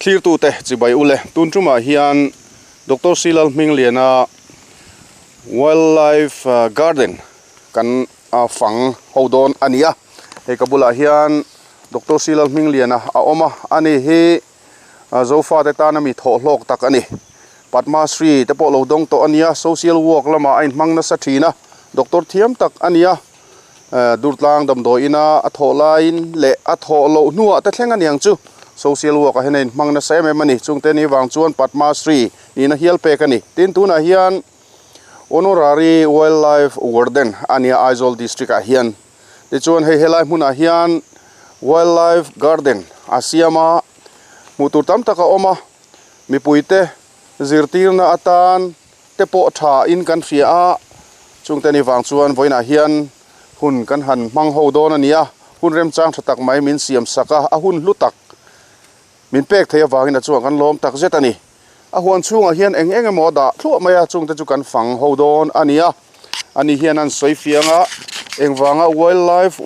Thlirtute chibai ule tun tumah hian Doctor Silal Hmingliana Wildlife Garden kan fang ho dawn a ni a, hei ka bulah hian Doctor Silal Hmingliana a awm a, ani hi Zofate tana mi thawh hlawk tak a ni. Padma Shri te pawh lo dawng tawh a nia, social work lamah a inhmang nasa thin a, doctor thiam tak a nia. Durtlang damdawi ina a thawh laiin leh a thawh loh hnuah te thleng a niang chu social work ah hian a inhmang nasa em em a ni. Chungte ni vang chuan Padma Shri nihna hial pek a ni. Tin, tunah hian Honorary Wildlife Warden a nia Aizawl District ah hian. Tichuan hei helai hmunah hian Wildlife Garden a siam a, hmuh tur tam tak a awm a, mipuite zirtirna atan te pawh tha in kan hria a, chungte ni vang chuan vawiinah hian hun kan han hmang ho dawn a ni a, hun remchang tha tak mai min siam sak a, a hun hlu tak min pek theih avangin a chungah kan lawm tak zet a ni. A huan chhungah hian eng eng emaw a dah thluah mai a, chungte chu kan fang ho dawn a ni a, ani hian an sawi fiang a, engvanga wildlife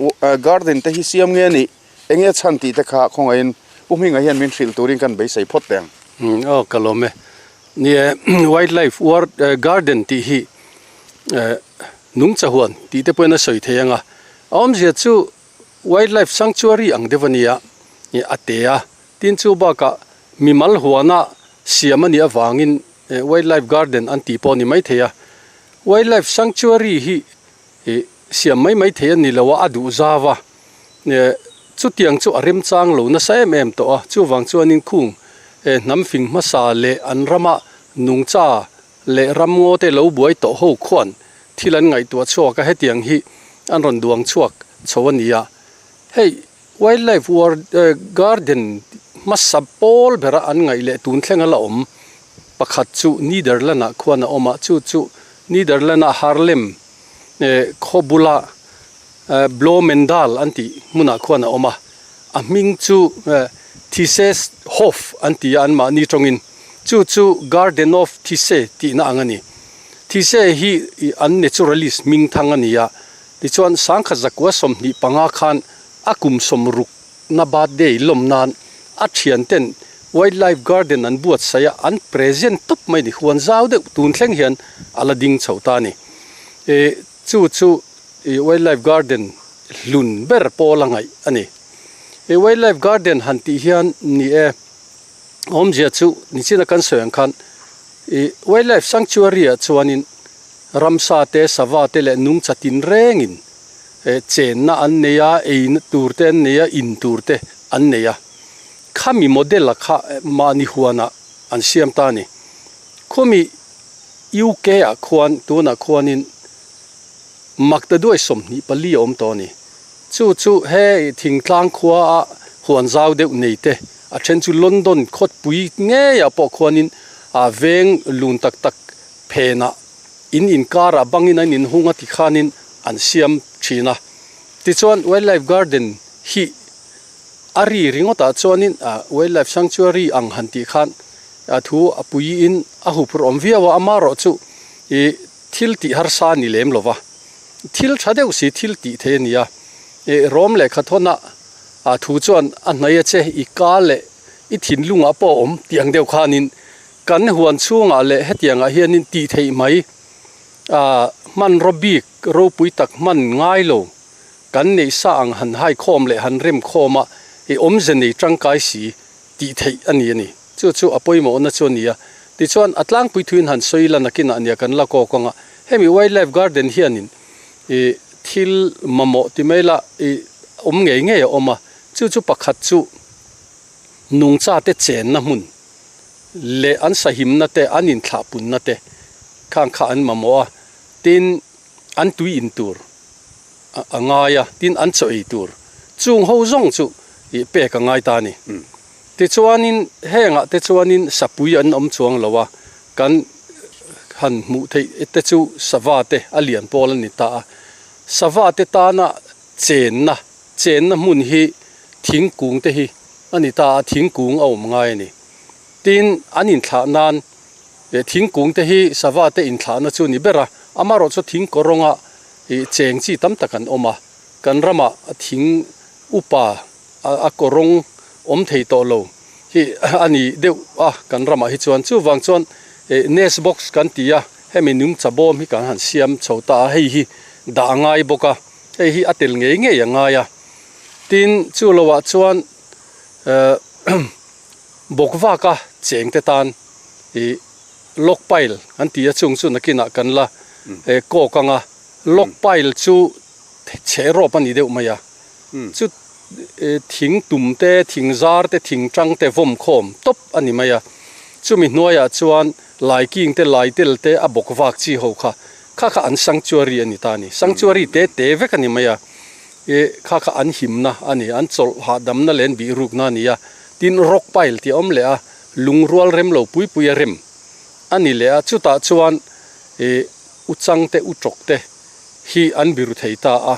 garden te hi siam nge nih, enge chhan tih te kha khawngaihin Pu Hminga hian min hrilh turin kan beisei phawt teh ang. Aw ka lawm e. Ni e, wildlife garden tih hi nungcha huan tih te pawhin a sawi thei ang a, a awmzia chu wildlife sanctuary ang deuh a nia, a te a, tin chu bakah mimal huana siam a nih avangin wildlife garden an tih pawh a ni maithei a, wildlife sanctuary hi siam mai mai thei a ni lo a, a duh zau a, chutiang chu a remchang lo nasa em em tawh a, chuvang chuanin khung hnam fing hmasa leh an rama nungcha leh ramngaw te lo buai tawh ho khuan thil an ngaihtuah chhuak a, hetiang hi an rawn duang chhuak chho a ni a, hei wildlife garden hmasa pawl bera an ngaih leh tun thlenga la awm pakhat chu Netherland ah khuan a awm a, chu chu Netherland a Haarlem khaw bula Bloemendaal an tih hmunah khuan a awm a, a hming chu Theses Hof an ti a anmahni tawngin, chu chu Garden of Thise tihna ang a ni. Thise hi an naturalist hming thang a ni a, tichuan sangkhat zakua 25 khan a kum 60 na birthday lawm nan a thianten Wildlife Garden an buatsaih a, an present tawp mai a ni, huan zau deuh tun thleng hian a la ding chho ta a ni. Chu chu i wildlife garden hlun ber pawl a ngaih a ni. I wildlife garden han tih hian ni e, awmzia chu nichina kan sawi ang khan i wildlife sanctuary ah chuanin ramsa te, sava te leh nungcha tinrengin chenna an nei a, eina tur te an nei a, in tur te an nei a. Khami model a kha mahni huanah an siam ta a ni. Khumi UK ah khuan tunah khuanin makta duai 24 a awm tawh a ni. Chu chu he thingtlang khua a huan zau deuh nei te, a then chu London khawtpui ngeiah pawh khuanin a veng lun tak tak phenah in inkarah bangin an inhung a tikhanin an siam thin a. Tichuan Wildlife Garden hi a ri ringawtah chuanin Wildlife Sanctuary ang han tih khan A thu a puiin a huphurh awm viau a, amarawh chu i thil tih harsa a ni lem lo va, thil tha deuh si thil tih thei a ni a. I rawm lehkha thawn a a thu chuan a hnaih a che, i ka leh i thinlungah pawh a awm tih ang deuh khanin kan huan chhungah leh hetiangah hianin tih theih mai a hmanraw bik ropui tak hman ngai lo kan neih sa ang han hai khawm leh han rem khawm a, i awmze nei tangkai si tih theih a ni a ni. Chu chu a pawimawhna chu a ni a. Tichuan, a tlangpui thuin han sawi la nakinah nia kan la kawk ang a. Hemi Wildlife Garden hianin ih thil mamawh ti mai la ih awm ngei ngei a awm a. Chu chu pakhat chu nungcha te chenna hmun leh an sahimna te, an inthlahpunna te khang kha an mamawh a. Tin, an tui in tur a ngai a, tin an chaw ei tur chung ho zawng chu ih pek a ngai ta a ni. Tichuanin hengah te chuanin sapui an awm chuang lo a, kan han hmuh theih te chu sava te a lian pawl a ni ta a. Sava te tana chenna, chenna hmun hi thingkung te hi a ni ta a, thingkung a awm ngai a ni. Tin, an inthlah nan thingkung te hi sava te inthlahna chu a ni ber a, amaherawhchu thingkawrawnga cheng chi tam tak an awm a, kan ramah thing upa, A kawrawng awm thei tawh lo. hi a ni deuh a kan ramah hi chuan chuvang chuan nest box kan ti a hemi nungcha bawm hi kan han siam chho ta a hei hi dah a ngai bawk a hei hi a tel ngei ngei a ngai a tin chu lohah chuan ehh bawk vaka cheng te tan ih log pile an ti a chung chu nakinah kan la kawk ang a log pile chu chhe rawp a ni deuh mai a chu thing tum te thing zar te thing tang te vawm khawm tawp a ni mai a chumi hnuaiah chuan lai king te lai tel te a bawk vak chi ho kha kha kha an sanctuary a ni ta a ni sanctuary te te vek a ni mai a ih kha kha an himna a ni an chawlh hahdamna leh an bihrukna a ni a tin rock pile tih a awm leh a lungrual rem lo pui pui a rem a ni leh a chutah chuan ih u chang te u tawk te hi an biru thei ta a,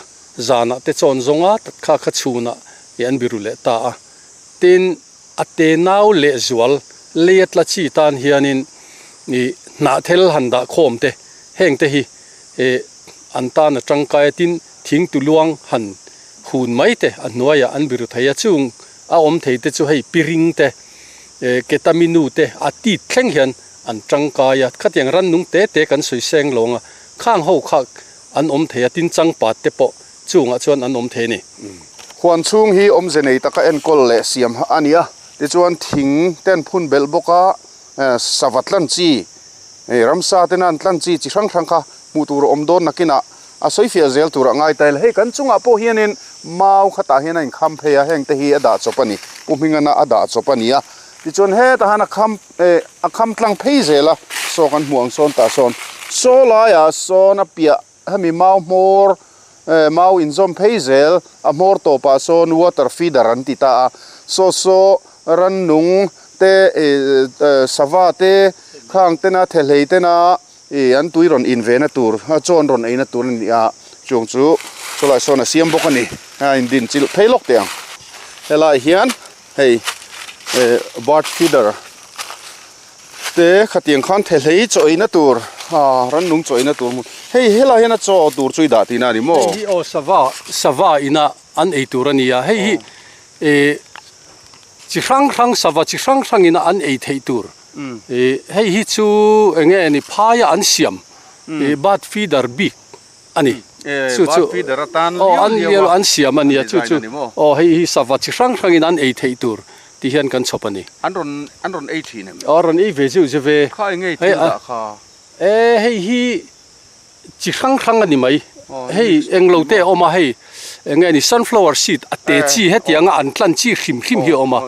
zanah te chawn zawnga tat kha kha chhunah ih an biru leh ta a. Tin, a te nau leh zual lei a tla chi tan hianin ih hnahthel han dah khawm te heng te hi ih an tan a tangkai a, tin thing tu luang han hun mai te a hnuaiah an biru thei a, chung a awm thei te chu hei piring te ih ketaminu te a tit thleng hian an tangkai a, khatiang rannung te te kan sawi seng lawng a, khang ho kha an awm thei a, tin changpat te pawh chungah chuan an awm thei a ni. Huan chhung hi awmze nei taka enkawl leh siam a ni a, tichuan thing ten phun belh bawk a, sava tlan chi, ramsa tena an tlan chi chi hrang hrang kha hmuh tur a awm dawn nakinah a sawi fiah zel tur a ngai ta ila. Hei kan chungah pawh hianin mau khatah hian a inkham phei a, heng te hi a dah chawp a ni, Pu Hmingana a dah chawp a ni a, tichuan hetah hian a kham Eh a kham tlang phei zel a, saw kan hmuh ang sawn tah sawn saw laiah sawn a piah hemi mau hmawr eh mau inzawm phei zel a hmawr tawpah sawn water feeder an ti ta a, saw saw rannung te eh sava te khang tena thehlei tena ih an tui rawn in ve na tur a chaw an rawn ei na tur a ni a, chuang chu sawlai sawn a siam bawk a ni a indin chilh phei lawk teh ang helaiah hian. Hei eh bird feeder te khatiang khan thehlei chaw eina tur ah rannung chaw eina tur hmun hei helai hian a chaw tur chu i dah tihna a ni maw? Hei hi aw sava sava ina an ei tur a ni a hei hi eh chi hrang hrang sava chi hrang hrang ina an ei theih tur eh hei hi chu eng nge ni phaia an siam eh bird feeder bik a ni. Chu chu aw an liau an siam a nia chu chu aw hei hi sava chi hrang hrangin an ei theih tur ti hian kan chhawp a ni. An rawn an rawn ei thin em? Aw rawn ei ve zeuh zeuh ve. Kha eng nge thil dah kha? E hei hi chi hrang hrang a ni mai. Hei eng lo te a awm a hei eng nge ni sunflower seed a te chi hetianga an tlan chi hrim hrim hi a awm a.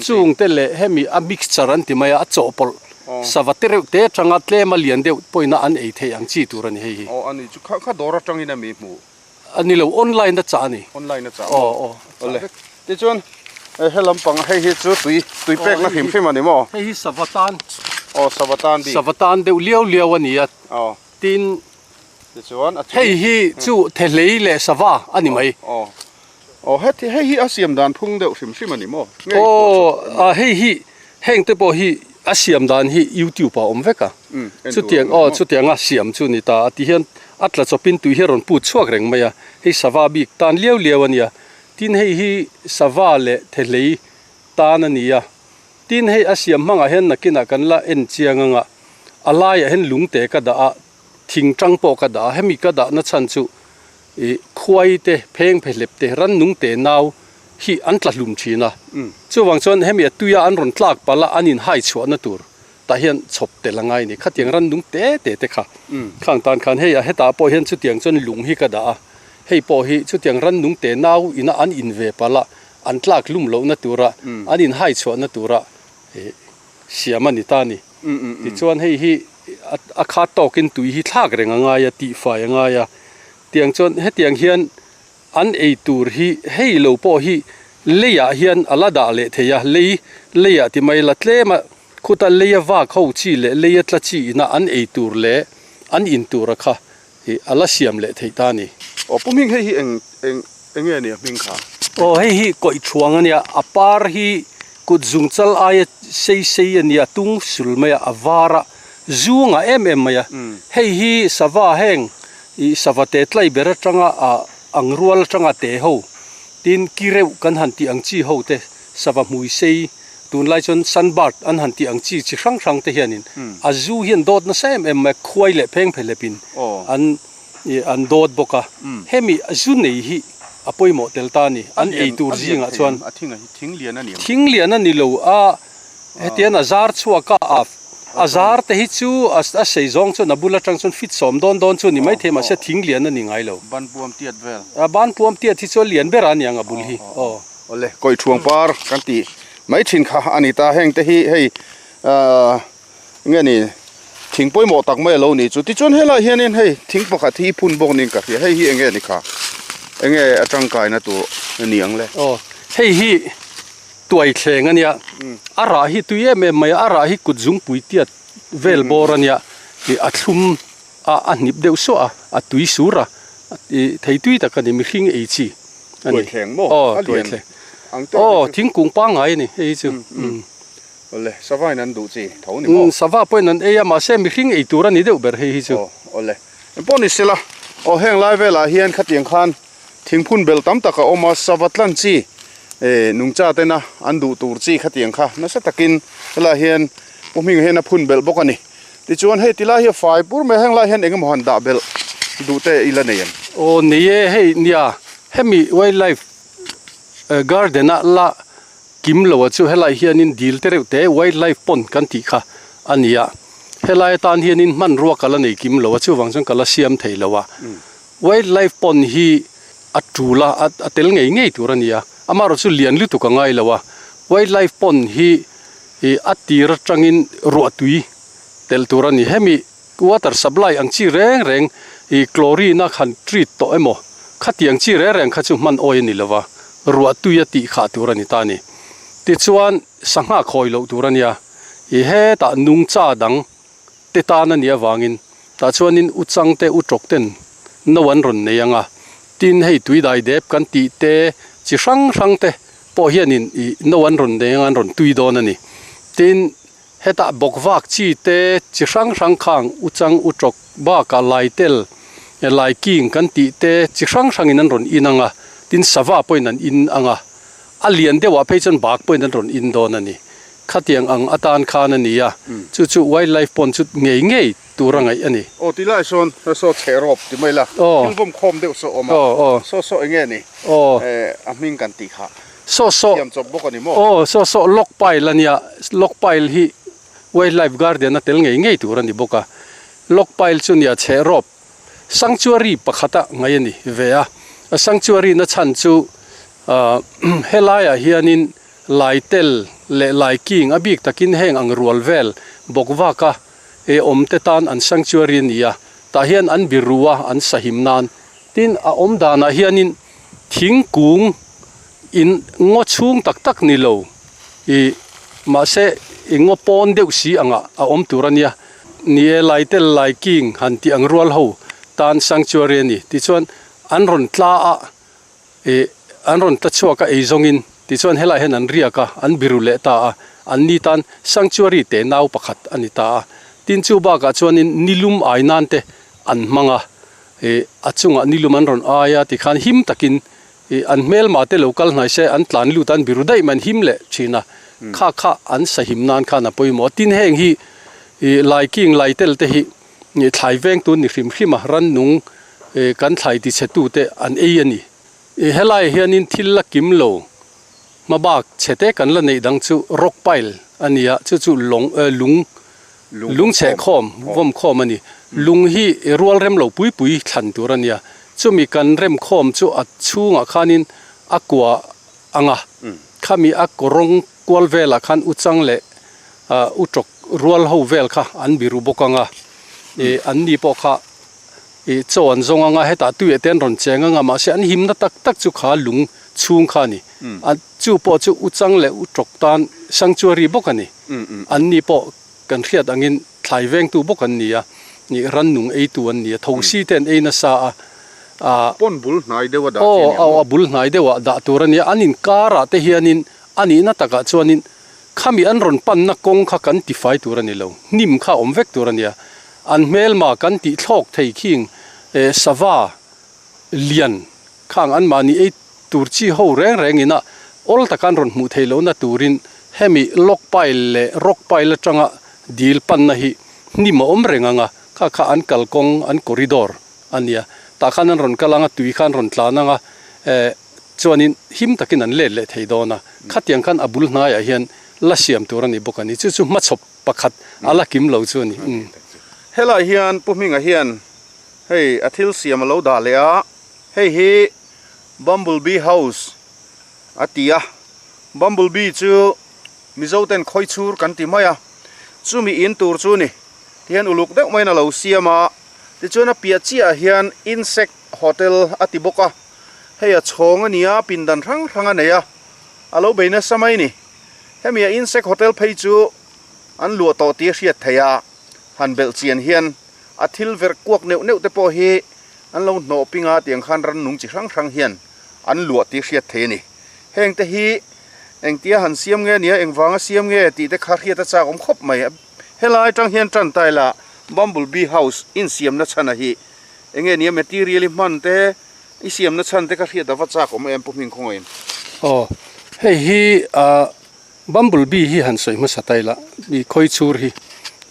Chung te leh hemi a mixture an ti mai a a chawhpawlh Sava te reuh te atanga tlem a lian deuh pawhin a an ei theih ang chi tur a ni hei hi. Aw a ni chu kha kha dawr atangin a mi hmuh? A ni lo online a chah a ni. Online a chah maw? Aw aw. Awle tichuan he lampang hei hi chu tui tui pekna hrim hrim a ni maw? Hei hi sava tan. Aw sava tan bik. Sava tan deuh liau liau a ni a. Aw. Tin tichuan a hei hi chu thehlei leh sava a ni mai. Aw aw heti hei hi a siam dan phung deuh hrim hrim a ni maw? Aw a hei hi heng te pawh hi a siam dan hi youtube ah a awm vek a chutiang aw chutiang a siam chu ni ta a ti hian a tla chawpin tui hi a rawn put chhuak reng mai a hei sava bik tan liau liau a nia tin hei hi sava leh thehlei tan a ni a tin hei a siam hmangah hian nakinah kan la en chiang ang a a laiah hian lungte ka dah a thing tang pawh ka dah a hemi ka dahna chhan chu ih khuai te pheng phehlep te rannung te nau hi an tla hlum thin a chuvang chuan hemi a tuia an rawn tlak palh a an in hai chhuahna tur tah hian chhawp tel a ngai a ni khatiang rannung te te te kha khang tan khan hei a hetah pawh hian chutiang chuan lung hi ka dah a hei pawh hi chutiang rannung te nau ina an in ve palh a an tlak hlum lohna tura an in hai chhuahna tura ih siam a ni ta a ni. Tichuan hei hi a khat tawkin tui hi thlak reng a ngai a, tihfai a ngai a. Tiang chuan hetiang hian an ei tur hi hei lo pawh hi leiah hian a la dah leh thei a, lei leiah ti mai la tlem a khuta leia vak ho chi leh leia tla chi ina an ei tur leh an in tura kha ih a la siam leh theih ta a ni. Aw pu hming hei hi eng eng eng nge nia hming kha? Aw hei hi kawih thuang a nia, a par hi kut zung chal aia sei sei a nia, tung sul mai a, a var a, zung ah em em mai a. Hei hi sava heng ih sava te tlai ber atanga ah ang rual atanga te ho tin ki reuh kan han tih ang chi ho te sava hmui sei Tunlai chuan sunbird an han tih ang chi chi hrang hrang te hianin a zu hian dawt nasa em em mai a, khuai leh pheng phelepin an ih an dawt bawk a. Hemi zu nei hi a pawimawh tel ta a ni, an ei tur zingah chuan. Thing lian a ni lo a, hetian a zar chhuak a, a a zar te hi chu a a sei zawng chuan a bul atang chuan fit sawm dawn dawn chu a ni maithei mahse thing lian a ni ngai lo. Ban puam tiat vel. A ban puam tiat hi chu a lian ber a niang a bul hi aw. Awle, kawih thuang par kan tih mai thin kha a ni ta, heng te hi hei ahh nge ni thing pawimawh tak mai a lo ni chu. Tichuan helaiah hianin hei thing pakhat hi phun bawk niin ka hria, hei hi enge ni kha? Enge a tangkaina tur a ni ang le? Aw, hei hi tuai thleng a nia, a rah hi tui em em mai a, a rah hi kut zungpui tiat vel bawr a nia, ih a thlum a a hnip deuh suah a, a tui sur a, ih thei tui tak a ni, mihring ei chi a ni. Tuai thleng maw? Aw, A tuai lian thleng. ang tawk Aw, hi chu. thingkung pangngai a ni hei hi chu. Umm. Awle, sava in an duh chi tho ni maw? Umm, sava pawhin an ei a, mahse mihring ei tur a ni deuh ber hei hi chu. Aw, awle. Engpawh ni sela, aw heng lai velah hian khatiang khan thingphun bel tam tak a awm a, sava tlan chi eh nungcha tena an duh tur chi khatiang kha nasa takin helaiah hian Pu Hminga hian a phun belh bawk a ni. Tichuan hei tilai hi a fai pur mai a, heng lai hian eng emaw han dah belh duh te ila nei em? Aw nei e, hei nia hemi wildlife garden a la kim lo a chu helai hianin dil te reuh te wildlife pond kan tih kha a ni a, helai atan hianin hmanrua ka la nei kim lo a chuvang chuan ka la siam thei lo a, wildlife pond hi a tul a a tel ngei ngei tur a ni a, amaherawh chu lian lutuk a ngai lo a, wildlife pond hi Ih a tir atangin ruah tui telh tur a ni. Hemi water supply ang chi reng reng ih chlorine a khan treat tawh emaw khatiang chi reng reng kha chu hman awi a ni lova, ruah tui a tih khah tur a ni ta a ni. Tichuan sangha khawi loh tur a nia, ih hetah nungcha dang te tan a nih avangin tah chuanin u chang te u tawk ten no an rawn nei ang a, tin hei tui dai dep kan tih te chi hrang hrang te pawh hianin ih no an rawn nei ang a an rawn tui dawn a ni. Tin hetah bawk vak chi te chi hrang hrang khang u chang u tawk bakah lai tel lai king kan tih te chi hrang hrangin an rawn in ang a, tin sava pawhin an in ang a, a lian deuhah phei chuan bak pawhin an rawn in dawn a ni. Khatiang ang atan khan a ni a, chu chu wildlife pond chu ngei ngei tur a ngaih a ni. Aw ti lai sawn saw chhe rawp ti mai la, thil vawm khawm deuh saw awm a, saw saw eng nge ni a hming kan tih kha thiam chawp bawk a ni maw? Aw saw saw log pile a nia, log pile hi wildlife garden a tel ngei ngei tur a ni bawk a, log pile chu nia chhe rawp sanctuary pakhata ngaih a ni ve a, a sanctuary na chhan chu helaiah hianin Laitel leh Laiking a bik takin heng ang rual vel bawk vaka e awm te tan an sanctuary a ni a, tah hian an biru a an sahim nan. Tin, a awm danah hianin thingkung in ngaw chhung tak tak ni lo i mahse i ngaw pawn deuh si angah a awm tur a nia. Ni e, Laitel, Laiking han tih ang rual ho tan sanctuary a ni. Tichuan an rawn tla a. Ih, an rawn ta chhuak a ei zawngin, tichuan helaiah hian an riak a, an biru leh ta a, an ni tan sanctuary te nau pakhat a ni ta a. Tin chu bakah chuanin nilum ai nan te an hmang a, ih, a chungah nilum an rawn ai a tikhan him takin ih an hmelma te lo kal hnai se an tlan lut a, an biru daih mai an him leh thin a, kha kha an sahim nan khan a pawimawh a. Tin heng hi ih laiking laitel te hi Nih thlai veng tun ni hrim hrim a, rannung kan thlai tichhe tute an ei a ni. Helaiah hianin thil la kim lo hma bak chhe te kan la neih dang chu rock pile a ni a, chu chu lawng lung lung chheh khawm vawm khawm a ni. Lung hi rual rem lo pui pui thlan tur a ni a, chumi kan rem khawm chu a chhungah khanin a kua ang a, khami a kawrawng Kual velah khan u chang leh u tawk rual ho vel kha an biru bawk ang a, ih an ni pawh kha ih chaw an zawng ang a, hetah tuiah te an rawn cheng ang a, mahse an himna tak tak chu kha lung chhung kha a ni. A chu pawh chu u chang leh u tawk tan sanctuary bawk a ni. An ni pawh kan hriat angin thlai vengtu bawk an ni a, ih rannung eitu an ni a, thosi te an ei nasa a, ah. Pawn bul hnai deuh a dah chi a ni ang maw? Aw, a bul hnai deuh ah dah tur a ni a, an inkarah te hianin A nihna takah chuanin khami an rawn panna kawng kha kan tifai tur a ni lo, hnim kha awm vek tur a nia. An hmelma kan tih thlawk thei khing sava lian khang anmahni ei tur chi ho reng reng ina awl taka an rawn hmuh theih lohna turin Hemi log pile leh rock pile atanga dil panna hi hnim a awm reng ang a, kha kha an kalkawng an corridor a nia. Tah khan an rawn kal ang a, tui khan rawn tlan ang a, eh chuanin him takin an let leh thei dawn a. Khatiang khan a bul hnaiah hian la siam tur a ni bawk a ni. Chu chu hmachhawp pakhat a la kim lo chu a ni. Helai hian Pu Hminga hian hei a thil siam a lo dah leh a, hei hi Bumblebee House a ti a, Bumblebee chu Mizo ten khawi chhur kan ti mai a, chumi in tur chu ni tihian uluk deuh maiin a lo siam a, tichuan a piah chiah ah hian Insect Hotel a ti bawk a, hei a chhawng a ni a, pindan hrang hrang a nei a, a lo bei nasa mai ni. Hemi a Insect Hotel phei chu an luah tawh tih a hriat theih a, han belh chian hian a thil verh kuak neuh neuh te pawh hi an lo hnawh ping a tiang khan rannung chi hrang hrang hian an luah tih hriat theih a ni. Heng te hi engtia han siam nge nia engvanga siam nge tih te kha hriat a chak awm khawp mai. Helai atang hian tan tai la Bumblebee House insiamna chhana hi enge nia material i hman te i siamna chhan te kha hriat a va chak awm em Pu Hming Khawngain. Aw hei hi ah Bumblebee hi han sawi hmasa tai la i khawi chhur hi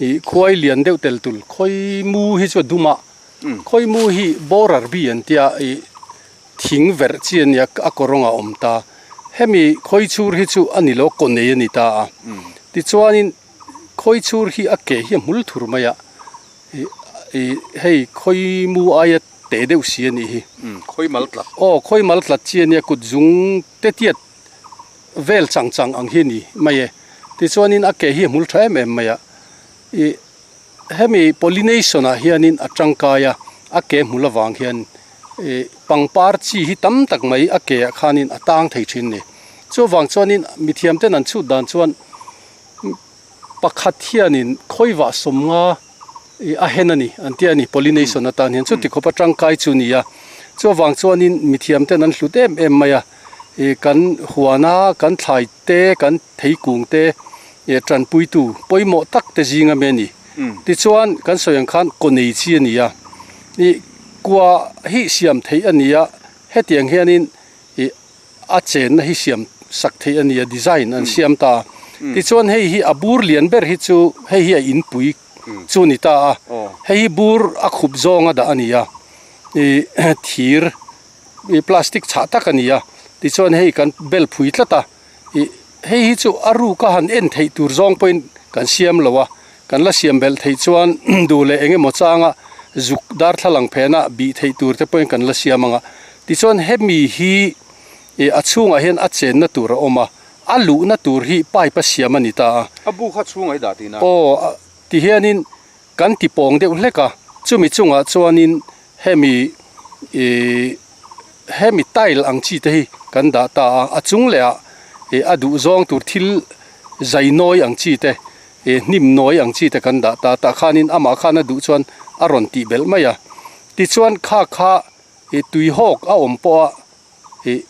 i khuai lian deuh tel tul khawi mu hi chu a dum a khawi mu hi borer bee an tia i thing verh chi a nia a kawrawng a awm ta. Hemi khawi chhur hi chu a ni lo kaw nei a ni ta a. Tichuanin khawi chhur hi a ke hi a hmul thur mai a, ih hei khawi mu aia teh deuh si a nih hi. Khawi mal tlat. Aw khawi mal tlat chi a nia kut zung te tiat vel chang chang ang hi a ni mai e. Tichuanin a ke hi a hmul tha em em mai a. Ih Hemi pollination ah hianin a tangkai a, a ke hmul avang hian ih pangpar chi hi tam tak mai a ke ah khanin a tang thei thin a ni. Chuvang chuanin mithiam ten an chhut dan chuan pakhat hianin khawivah sawmnga ih a hen a ni an ti a ni pollination atan hian chuti khawpa tangkai chu a ni a. Chuvang chuanin mithiam ten an hlut em em mai a, ih kan huana kan thlai te kan theikung te eh tanpuitu pawimawh tak te zinga mi a ni. Tichuan kan sawi ang khan kaw nei chi a ni a, ih kua hi siam theih a ni a, hetiang hianin ih a chenna hi siam sak theih a ni a, design an siam ta a. Tichuan hei hi a bur lian ber hi chu hei hi a inpui chu a ni ta a, hei hi bur a khup zawnga dah a ni a, ih thir ih plastic chhah tak a ni a, tichuan hei kan bel phui tlat a. Ih, hei hi chu a ruk a han en theih tur zawng pawhin kan siam lo a, kan la siam belh theih chuan duh leh eng emaw changa zuk darthlalang phena bih theih tur te pawhin kan la siam ang a. Tichuan hemi hi ih a chhungah hian a chenna tur a awm a, a luhna tur hi pipe a siam a ni ta a. A bu kha chhungah i dah tihna? Aw, tihianin kan ti pawng deuh hlek a, chumi chungah chuanin hemi ih hemi tile ang chi te hi kan dah ta a, a chung leh ah ih a duh zawng tur thil zai nawi ang chi te ih hnim nawi ang chi te kan dah ta a, tah khanin amah khan a duh chuan a rawn tih belh mai a, tichuan kha kha ih tui hawk a awm pawh a ih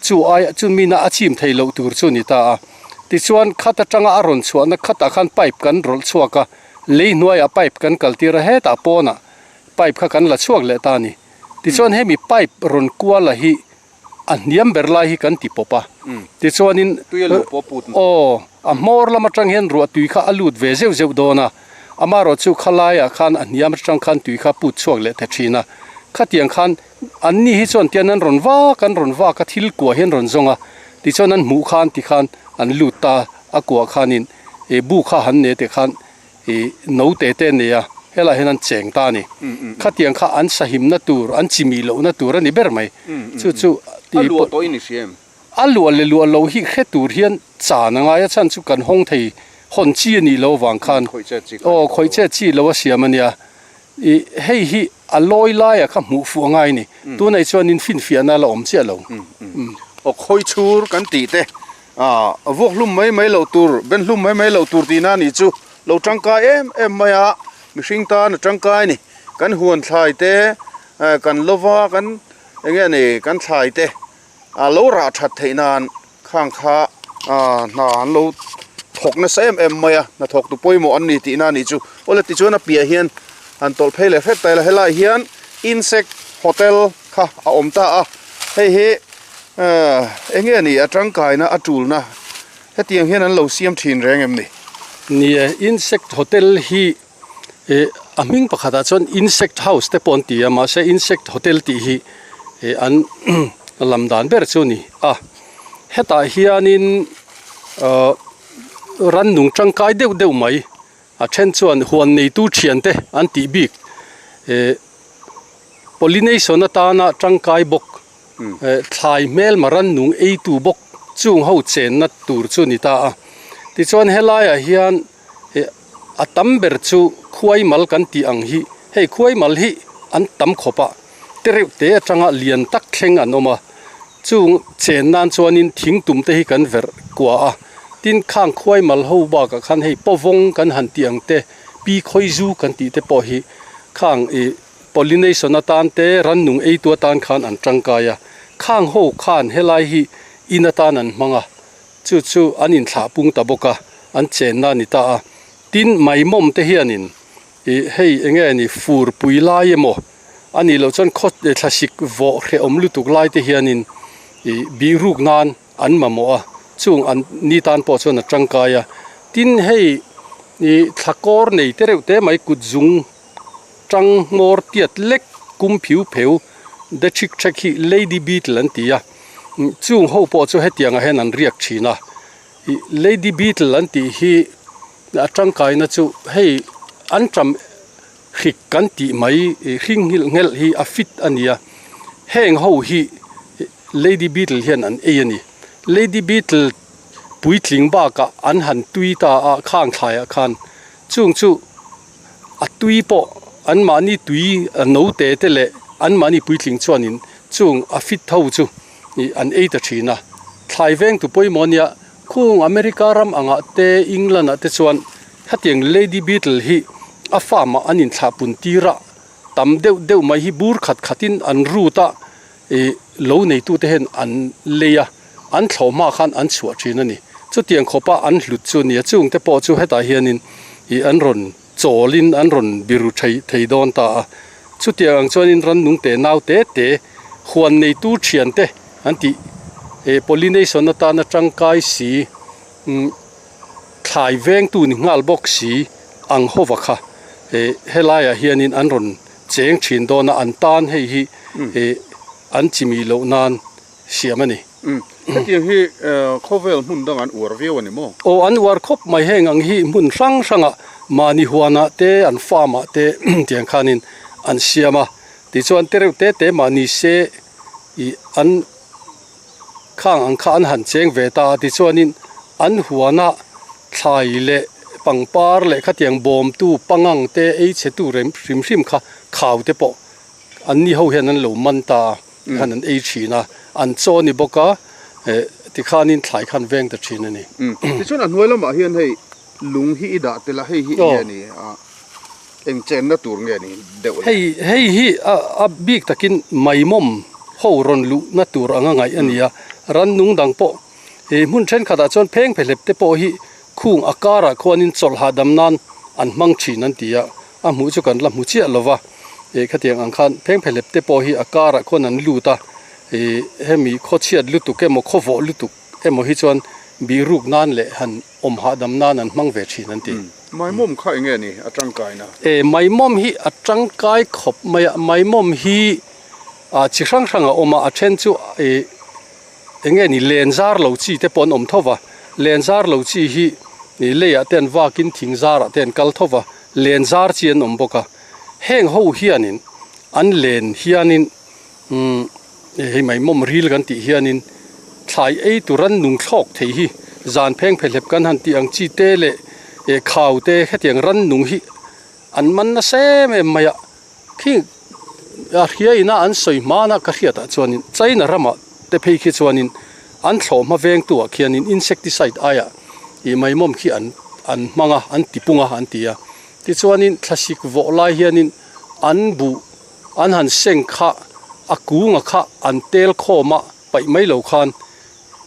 chu aia chu mina a chim thei loh tur chu a ni ta a, tichuan khat atanga a rawn chhuahna khatah khan pipe kan rawlh chhuak a, lei hnuaiah pipe kan kal tir a hetah pawnah pipe kha kan la chhuak leh ta a ni. Tichuan hemi pipe rawn kuala hi a hniam ber lai hi kan ti pawp a, tichuanin aw a hmawr lam atang hian ruah tui kha a lut ve zeuh zeuh dawn a, amaherawh chu khalaiah khan a hniam atang khan tui kha put chhuak leh ta thin a, khatiang khan anni hi chuan tian an rawn vak an rawn vak a thil kuah hi an rawn zawng a, tichuan an hmuh khan tikhan an lut ta a kuah khanin bu kha han ne teh khan Ih no te te a nei a, helaiah hian an cheng ta a ni. Khatiang kha an sahimna tur, an chimih lohna tur a ni ber mai. Chu chu A luah tawh i ni hria em? A luah leh luah lo hi hre tur hian chan a ngai a, chhan chu kan hawng thei hawn chi a nih loh avang khan. Aw, khawih che chi lo a siam a nia. Ih hei hi a lawi laia kha hmuh fuh a ngai a ni. Tunah chuanin finfiahna a la awm chiah lo. Aw, khawi chhur kan tih te Ah, vuak hlum mai mai loh tur, ben hlum mai mai loh tur tihna a nih chu. Lo tangkai em em mai a, mihring tan a tangkai a ni. Kan huan thlai te, kan lova kan eng nge ni, kan thlai te a lo rah that theih nan khang kha hna an lo thawk nasa em em mai a, hnathawk tu pawimawh an ni tihna a nih chu. Awle tichuan a piah hian han tawlh phei leh hret ta ila, helaiah hian insect hotel kha a awm ta a, hei hi. Eng nge ni a tangkaina a tulna Hetiang hian an lo siam thin reng em ni? Ni e, insect hotel hi eh a hming pakhatah chuan insect house te pawh an ti a, mahse insect hotel tih hi eh an lam dan ber chu a ni a. Hetah hianin ahh rannung tangkai deuh deuh mai a then chuan huan neitu thiante an tih bik eh pollination atana tangkai bawk Thlai hmelma rannung eitu bawk chung ho chenna tur chu a ni ta a. Tichuan helaiah hian a tam ber chu khuaimal kan tih ang hi, hei khuaimal hi an tam khawp a, te reuh te atanga lian tak thleng an awm a. Chung chen nan chuanin thingtum te hi kan verh kua a, tin khang khuaimal ho bakah khan hei pawvawng kan han tih ang te, pi khawizu kan tih te pawh hi khang ih Pollination atan te rannung eitu atan khan an tangkai a, khang ho khan helai hi in atan an hmang a, chu chu an inthlah pung ta bawk a, an chenna a ni ta a. Tin, maimawm te hianin ih hei eng nge ni fur pui lai emaw a nih loh chuan khaw thlasik vawh hrehawm lutuk lai te hianin ih bihruk nan an mamawh a, chung an ni tan pawh chuan a tangkai a. Tin, hei ih thlakawr nei te reuh te mai kut zung Tang hmawr tiat lek kum phiu pheu the chik chek hi lady beetle an ti a, chung ho pawh chu hetiangah hian an riak thin a, ih lady beetle an tih hi a tangkaina chu hei an tam hrik kan tih mai ih hring nghilh nghelh hi a fit a ni a, heng ho hi lady beetle hian an ei a ni, lady beetle puitling bakah an han tui ta a khang thlaiah khan chung chu. A tui pawh anmahni tui note te leh anmahni puitling chuanin chung a fit tho chu ih an ei ta thin a. Thlai veng tu pawimawh ania khung America ram angah te England ah te chuan hetiang lady beetle hi a farm ah an inthlah pun tir a, tam deuh deuh mai hi bur khat khatin an rut a ih lo neitute hian an lei a, an thlawh hma khan an chhuah thin a ni. Chutiang khawpa an hlut chu a ni a, chungte pawh chu hetah hianin ih an rawn chawlin an rawn biru thei thei dawn ta a. Chutiang ang chuanin rannung te nau te te huan neitu thiante an tih ih pollination atana tangkai si umm thlai vengtu ni nghal bawk si ang hova kha ih helaiah hianin an rawn cheng thin dawn a, an tan hei hi ih an chimi loh nan siam a ni. Hetiang hi khawvel hmun dang an uar viau a ni maw? Aw, an uar khawp mai heng ang hi hmun hrang hrangah mahni huanah te an farm ah te tiang khanin an siam a, tichuan te reuh te te mahni se ih an khang ang kha an han cheng ve ta a, tichuanin an huanah thlai leh pangpar leh khatiang bawmtu pangang te ei chhetu rem hrim hrim kha khau te pawh Anni ho hian an lo man ta a, tikhan an ei thin a, an chaw a ni bawk a, eh tikhanin thlai khan veng ta thin a ni. Tichuan a hnuai lamah hian hei lung hi i dah tel a, hei hi eng nge ni a, eng chenna tur nge ni deuh le? Hei hei hi a a bik takin maimawm ho rawn luhna tur anga ngaih a ni a, rannung dang pawh eh hmun thenkhatah chuan pheng phehlep te pawh hi khung a karah khuanin chawlh hahdam nan an hmang thin an ti a, A hmuh chu kan la hmu chiah lo va, ih khatiang ang khan phengphehlep te pawh hi a karah khuan an lut a, ih hemi khawchhiat lutuk emaw khawvawh lutuk emaw hi chuan bihruk nan leh han awm hahdam nan an hmang ve thin an ti. Maimawm kha eng nge ni a tangkaina? E, maimawm hi a tangkai khawp mai a, maimawm hi ah chi hrang hrang a awm a, a then chu ih eng nge ni len zar lo chi te pawh an awm tho va, len zar lo chi hi ih leiah te an vakin thing zarah te an kal tho va, Len zar chi an awm bawk a, heng ho hianin an len hianin umm hei maimawm ril kan tih hianin thlai ei tur an nung thlawk thei hi zan pheng phehlep kan han tih ang chi te leh eh khau te hetiang ran nung hi an man nasa em em mai a, khi a hria ina an sawi hmana ka hriatah chuanin China ramah te phei khi chuanin an thlawh hma vengtu ah khianin insecticide aiah ih maimawm khi an an hmang a an ti pung a an ti a tichuanin thlasik vawh lai hianin an buh an han seng kha a kunga kha an tel khawm a paih mai lo khan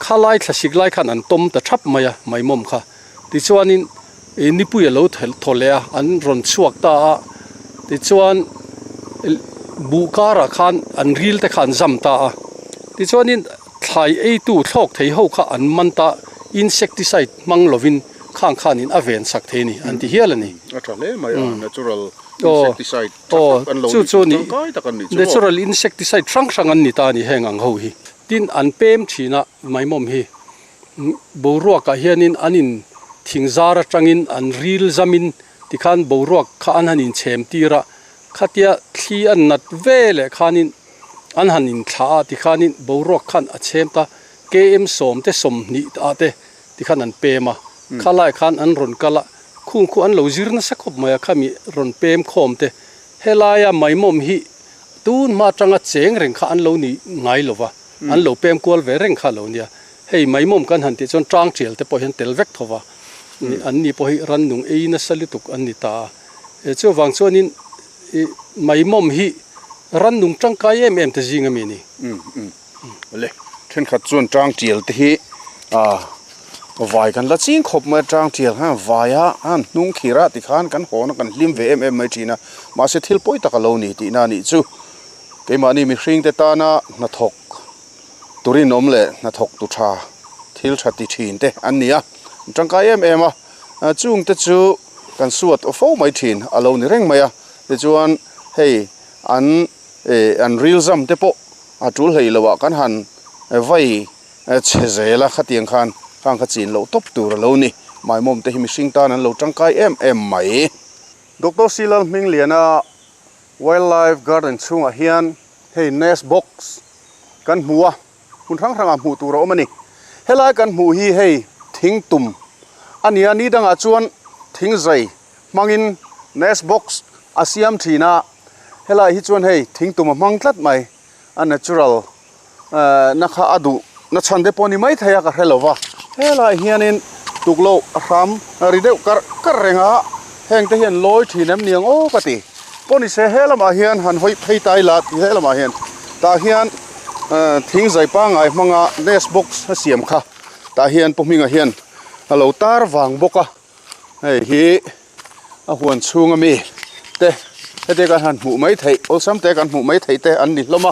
khalai thlasik lai khan an tawm ta thap mai a maimawm kha tichuanin ih nipui a lo thaw leh a an rawn chhuak ta a tichuan buh karah khan an ril te kha an zam ta a tichuanin thlai eitu thlawk thei ho kha an man ta. insecticide hmang lovin khang khanin a ven sak thei a ni an ti hial a ni. A tha hle mai a, natural insecticide tha tak an lo ni chu tangkai tak an nih chu maw? Natural insecticide hrang hrang an ni ta a ni heng ang ho hi. Tin, an pem thin a maimawm hi boruakah hianin an in thing zar atangin an ril zamin tikhan boruak kha an han inchhem tir a, khatia thli an nat ve leh khanin an han inthlah a tikhanin boruak khan a chhem ta KM sawmte 20 ah te tikhan an pem a, khalai khan an rawn kal a, khung khu an lo zir nasa khawp mai a, khami rawn pem khawm te helaia maimawm hi tun hma atanga cheng reng kha an lo ni ngai lo va, an lo pem kual ve reng kha a lo nia. Hei maimawm kan han tih chuan tang tial te pawh hian tel vek tho va, an ni pawh hi rannung ei nasa lutuk an ni ta a. Chuvang chuanin maimawm hi rannung tangkai em em te zing ami a ni. Le, thenkhat chuan tang tial te hi vai kan la ching khawp mai a, tang tial khan vai a han hnung khir a tikhan kan hawn a kan hlim ve em em mai thin a, mahse thil pawi tak a lo ni tihna a nih chu. Keimahni mihring te tana hnathawk turinawm leh hnathawk tu tha thil tha ti thin te an ni a, an tangkai em em a, chung te chu kan suat fo mai thin a lo ni reng mai a, tichuan hei an eh an ril zam te pawh a tul hlei lo ah kan han vai chhe zel a khatiang khan khang kha chin loh tawp tur a lo ni, maimawm te hi mihring tan an lo tangkai em em mai. Doctor Silal Hmingliana Wildlife Garden chhungah hian hei nest box kan hmu a, hmun hrang hrangah hmuh tur a awm a ni. Helai kan hmuh hi hei thing tum a ni a, ni dangah chuan thing zai hmangin nest box a siam thin a, helai hi chuan hei thing tum a hmang tlat mai, a natural na kha a duh na chhan te pawh a ni maithei a ka hre lo va, helaiah hianin tukloh a hram ri deuh karh karh reng a, heng te hian lawi thin em niang aw ka ti. Pawh ni se he lamah hian han hawi phei ta ila ti he lamah hian tah hian thing zai pangngai hmanga nest box a siam kha tah hian pu hminga hian a lo tar vang bawk a, hei hi a huan chhung ami te heti kan han hmuh mai theih awlsam te kan hmuh mai theih te an ni hlawm a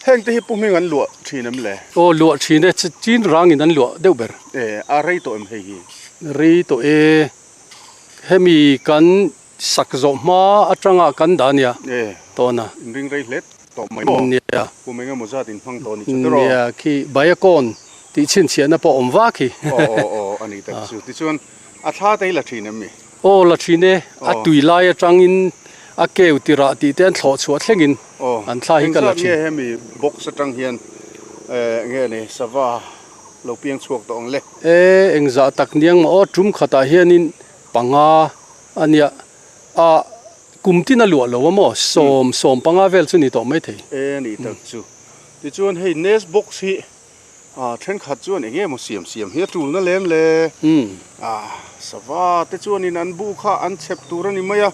heng te hi pu hming an luah thin em le? Aw luah thin e chin rangin an luah deuh ber. E a rei tawh em hei hi? Rei tawh e hemi kan sak zawh hma atanga kan dah ania tawn a. In ring rei hle tawh mai maw? Nia. Kum eng emaw zat in hmang tawh a ni chu tiraw? Nia khi Baiakawn tih chhinchhiahna pawh awm vak hi. Aw aw aw a ni tak chu tichuan A thla te hi la thin em mi? Aw la thin e, a tui lai atangin a keu tirah tih te an thlawh chhuah thlengin an thla hi ka la thin. Engzat nge hemi box atang hian nge ni sava lo piang chhuak tawh ang le? E engzah tak niang maw aw tum khatah hianin panga a nia a kum tin a luah lo a maw sawm 15 vel chu ni tawh maithei. E ni tak chu tichuan hei nest box hi Ah thenkhat chuan eng emaw siam siam hi a tulna lem le. Ah sava te chuanin an bu kha an chhep tur a ni mai a,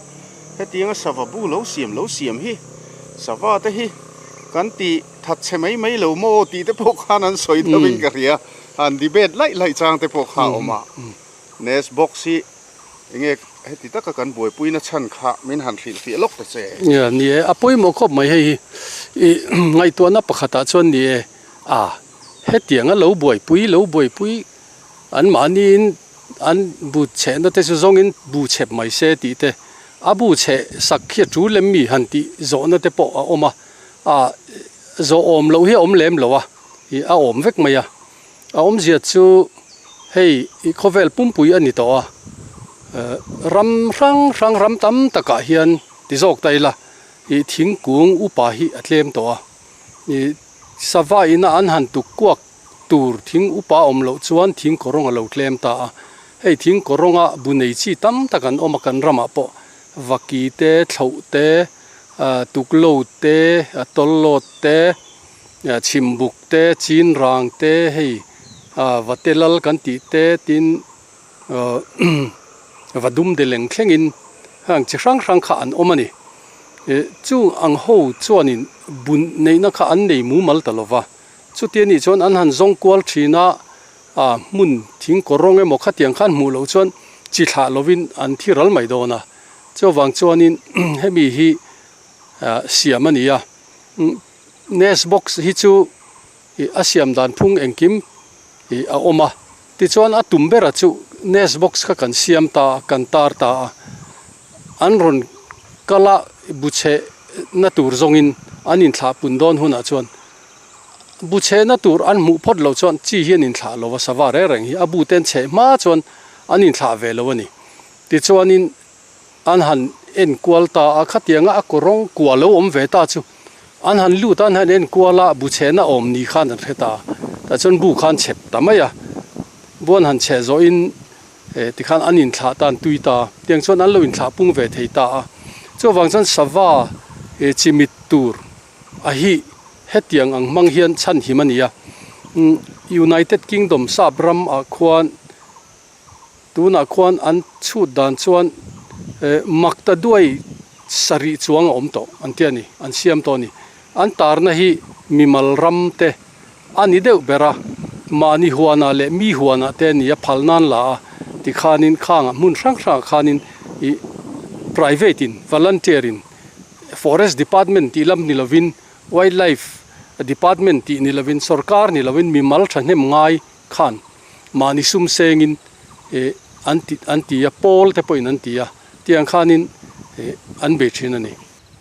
hetianga sava bu lo siam lo siam hi sava te hi kan ti that chhe mai mai lo maw tih te pawh khan an sawi deuh in ka hria, han debate laih laih chang te pawh kha a awm a. Nest box hi enge heti taka kan buaipui na chhan kha min han hrilhfiah lawk ta che. Ni e, a pawimawh khawp mai hei hi i ngaihtuahna pakhatah chuan ni e. A, hetianga lo buaipui lo buaipui anmahniin an bu chhehna te chu zawngin bu chhep mai se tih te, a bu chheh sak hi a tul em mi han tih zawhna te pawh a awm a, a zawh awm loh hi a awm lem lo a, ih a awm vek mai a, a awmzia chu hei ih khawvel pumpui a ni tawh a, ram hrang hrang ram tam takah hian ti zawk ta ila ih thingkung upa hi a tlem tawh a. Ih sava ina an han tuk kuak tur thing upa awm loh chuan thing kawrawng a lo tlem ta a, hei thing kawrawnga bu nei chi tam tak an awm a kan ramah pawh vaki te, thloh te, ah tuklo te, a tawllawt te, ah chhimbuk te, chinrang te, hei ah vatelal kan tih te tin ah va dum de leng thlengin heng chi hrang hrang kha an awm a ni. Ih chung ang ho chuanin bun neihna kha an nei mumal ta lova, chuti anih chuan an han zawng kual thin a, ah hmun thing kawr rawng emaw khatiang khan hmuh loh chuan chi thlah lovin an thi ral mai dawn a, chuvang chuanin hemi hi ah siam a ni a, nest box hi chu ih a siam dan phung engkim ih a awm a. Tichuan a tum bera chu nest box kha kan siam ta a, kan tar ta a. An rawn kal a, bu chhe na tur zawngin an inthlah pun dawn hunah chuan bu chhe na tur an hmuh phawt loh chuan chi hi an inthlah lo a, sava reng reng hi a bu te an chheh hma chuan an inthlah ve lo a ni. Tichuanin an han en kual ta a, khatianga a kaw rawng kua lo awm ve ta chu an han lut a, an han en kual a, bu chhehna awm ni khan an hre ta a, tah chuan bu kha an chhep ta mai a, bu an han chheh zawhin eh tikhan an inthlah ta an tui ta a, tiang chuan an lo inthlah pung ve thei ta a, chuvang chuan sava eh chimit tur a hi hetiang ang hmang hian chhan him a ni a, umm United Kingdom sap ram ah khuan. Tunah khuan an chhut dan chuan eh mak ta duai sarih chuang a awm tawh an ti a ni, an siam tawh a ni. An tarna hi mimal ram te a ni deuh ber a, mahni huanah leh mi huanah te a ni a, phal nan la a tikhanin khangah hmun hrang hrangah khanin ih private in volunteer in forest department tih lam ni lovin wildlife department tih ni lovin sorkar ni lovin mimal thahnem ngai khan mahni sum sengin eh an ti an ti a, pawl te pawhin an ti a, tiang khanin eh an bei thin a ni.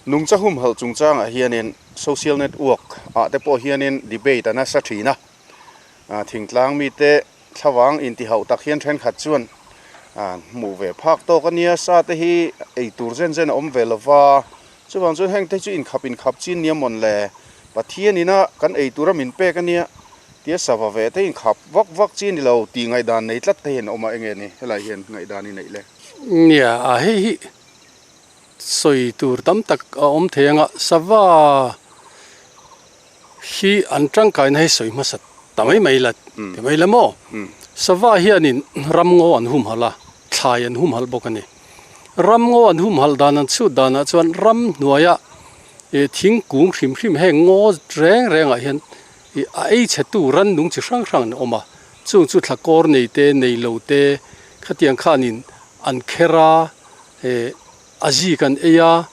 Nungcha humhalh chungchangah hianin social network ah te pawh hianin debate a nasa thin a, thingtlang mite thlavang intihauh tak hian thenkhat chuan hmuh ve phak tawk a nia, sa te hi ei tur zen zen a awm ve lova, chuvang chuan heng te chu inkhap inkhap chin nia mawn le, Pathian ina kan ei tura min pek a nia. Tia sava ve te inkhap vak vak chi ni lo tih ngaihdan nei tlat te hian a awm a, enge ni helai hian ngaihdan i neih le? Nia, a hei hi sawi tur tam tak a awm thei ang a, sava hi an tangkaina hi sawi hmasa ta mai mai la ti mai la maw? Sava hianin ramngaw an humhalh a, thlai an humhalh bawk a ni. Ramngaw an humhalh dan an chhut danah chuan ramhnuaia thingkung hrim hrim heng ngaw reng rengah hian Ih a ei chhe tu rannung chi hrang hrang an awm a, chung chu thlakawr nei te, nei lo te, khatiang khanin an kher a, eh a zik an ei a,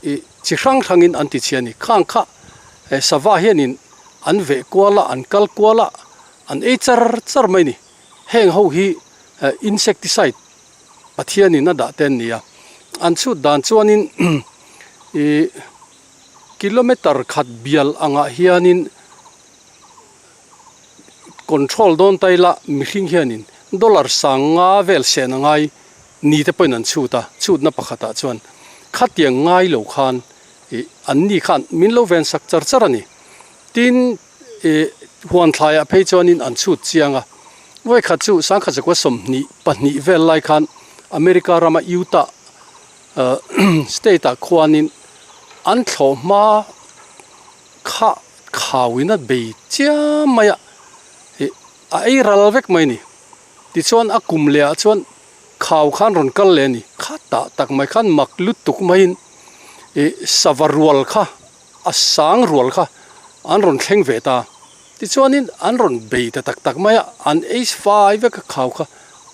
ih chi hrang hrangin an ti chhia a ni. Khang kha eh sava hianin an veh kual a, an kal kual a, an ei char char mai a ni. Heng ho hi eh insecticide Pathianin a dah te an ni a, an chhut dan chuanin ih. Kilometer khat bial angah hianin control dawn ta ila mihring hianin dollar sang nga vel sen a ngai ni te pawhin an chhut a, chhutna pakhatah chuan khatiang ngai lo khan ih an ni khan min lo ven sak char char a ni. Tin ih huan thlaiah phei chuanin an chhut chiang a, vawikhat chu sangkhat zakua 22 vel lai khan America rama Utah State ah khuanin an thlawh hma kha khauin a bei chiam mai a, ih a ei ral vek mai a ni. Tichuan a kum leh ah chuan khau khan rawn kal leh a ni. Khatah tak mai khan mak lutuk maiin ih sava rual kha a sang rual kha an rawn thleng ve ta. Tichuanin an rawn bei ta tak tak mai a, an ei fai vek a khau kha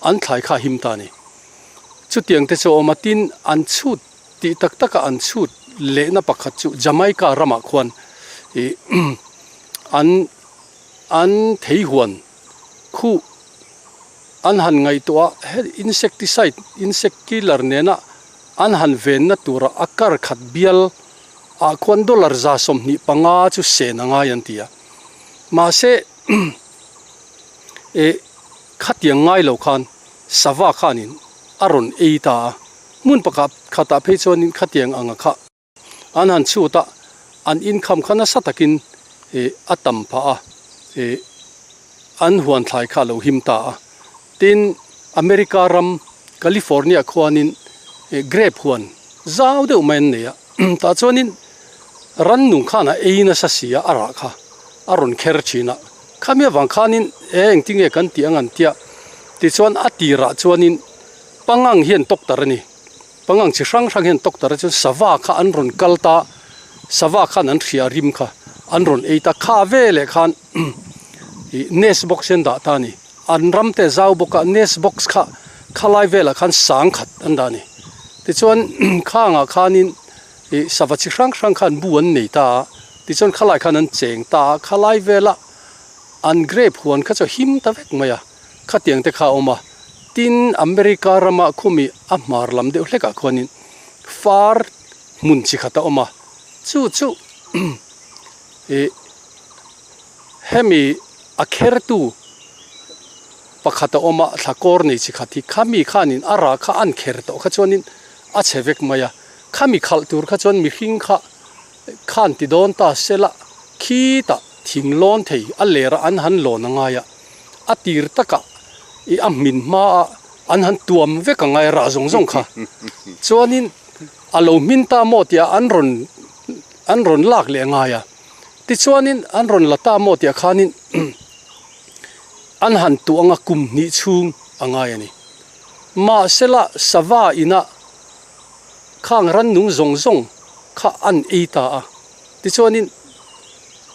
an thlai kha a him ta a ni. Chutiang te chu a awm a, tin an chhut tih tak taka an chhut lehna pakhat chu Jamaica ramah khuan ih an an theihuan khuh an han ngaihtuah a, he insecticide insect killer nena an han venna tura a kar khat bial ah khuan dollar 25 chu sen a ngai an ti a, mahse ih khatiang ngai lo khan. Sava khanin a rawn ei ta a, hmun pakhat khatah phei chuanin khatiang anga kha an han chhut a, an inkham kha nasa takin ih a tam phah a, ih an huan thlai kha a lo him ta a. Tin, America ram California khuanin ih grape huan zau deuh mai an nei a, tah chuanin rannung khan a ei nasa si a, a rah kha a rawn kher thin a. Khami avang khanin e engtinge kan tih ang an tia tichuan a tirah chuanin pangang hian tawktar a ni. Pangang chi hrang hrang hian tawktar a chuan sava kha an rawn kal ta sava khan an hria rim kha an rawn ei ta kha veleh khan ih nest box hi an dah ta a ni. An ram te zau bawk a nest box kha khalai velah khan sang khat an dah a ni. Tichuan khangah khanin ih sava chi hrang hrang khan bu an nei ta a tichuan khalai khan an cheng ta a khalai vela an grape huan kha chu a him ta vek mai a. Khatiang te kha a awm a. Tin, America rama khumi a hmar lam deuh hlekah khuanin far hmun chi khat a awm a. Chu chu ih hemi a khertu pakhat a awm a, thla kawr nei chi khat hi khami khanin a rah kha an kher tawh kha chuanin a chhe vek mai a. Khami khalh tur kha chuan mihring kha khan ti dawn ta sela khitah thing lawn thei a lerah an han lawn a ngai a, a tir takah ih a hmin hmaah an han tuam vek a ngai a rah zawng zawng kha. Chuanin a lo hmin ta maw tih ah an rawn an rawn lak leh a ngai a. Tichuanin an rawn la ta maw tih ah khanin an han tuah anga kum hnih chhung a ngai a ni. Mahsela sava inah Khang rannung zawng zawng kha an ei ta a, tichuanin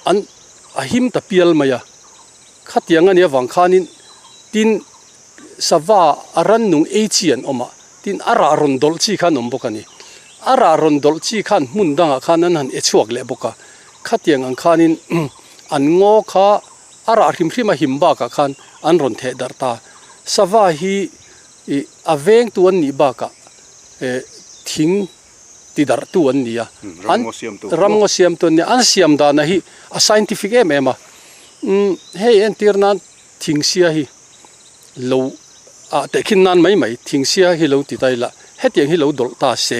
an a him ta pial mai a. Khatiang a nih avang khanin tin sava a rannung ei chi an awm a, tin a rah rawn dawlh chi kha an awm bawk a ni. A rah rawn dawlh chi khan hmun dangah khan an han e chhuak leh bawk a, khatiang ang khanin an ngaw kha a rah hrim hrim a him bakah khan an rawn theh darh ta. Sava hi Ih a vengtu an nih bakah eh thing ti darhtu an ni a, an ramngaw siamtu an ni a, an siam dana hi a scientific em em a, umm hei entir nan thingsia hi lo ah tehkhin nan mai mai thingsia hi lo ti ta ila hetiang hi lo dawlh ta se